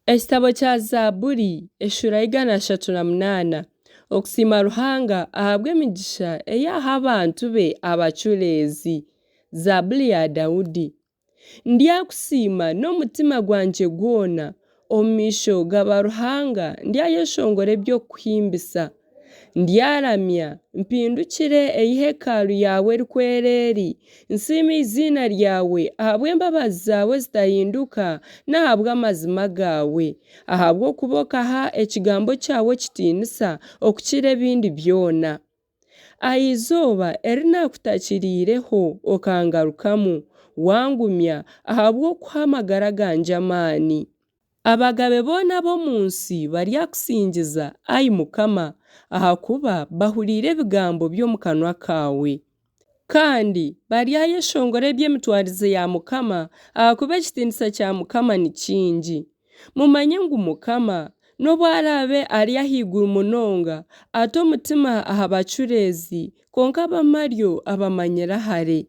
Ekitabo kya Zaaburi eshuura 138. Okusiima Ruhanga ahabw'emigisha ei aha abantu be abacureezi. Zaaburi ya Daudi. Ndyakusiima n'omutima gwangye gwona, omu maisho ga baaruhanga ndyayeshongora eby'okukuhimbisa. Ndyaramya, mpindukire ei hekalu yaawe erikwera eri, nsiime eiziina ryawe ahabw'embabazi zaawe ezitahinduka n'ahabw'amazima gaawe, ahabw'okuba okaha ekigambo kyawe ekitiinisa okukira ebindi byona. Aha izooba eri naakutakiriireho okangarukamu, wangumya ahabw'okuha amagara gangye amaani. Abagabe boona ab'omu nsi baryakusingiza, ai Mukama, ahakuba bahuriire ebigambo by'omu kanwa kaawe. Kandi baryayeshongora eby'emitwarize ya Mukama, ahakuba ekitiinisa kya Mukama ni kingi. Mumanye ngu Mukama, nobu araabe ari ahaiguru munonga, ata omutima aha bacureezi, kwonka ab'amaryo abamanyira hare.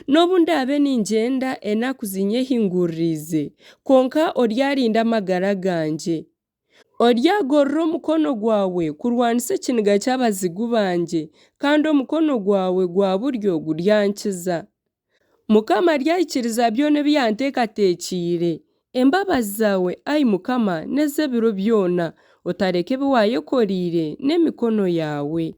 Nobu ndaabe ningyenda enaku ziinyehinguririize, kwonka oryarinda amagara gangye. Oryagorora omukono gwawe kurwanisa ekiniga ky'abazigu bangye, kandi omukono gwawe gwa buryo guryankiza. Mukama aryahikiiriza byona ebi yanteekateekyeire. Embabazi zaawe, ai Mukama, n'ez'ebiro byona, otareka ebi waayekoreire n'emikono yaawe.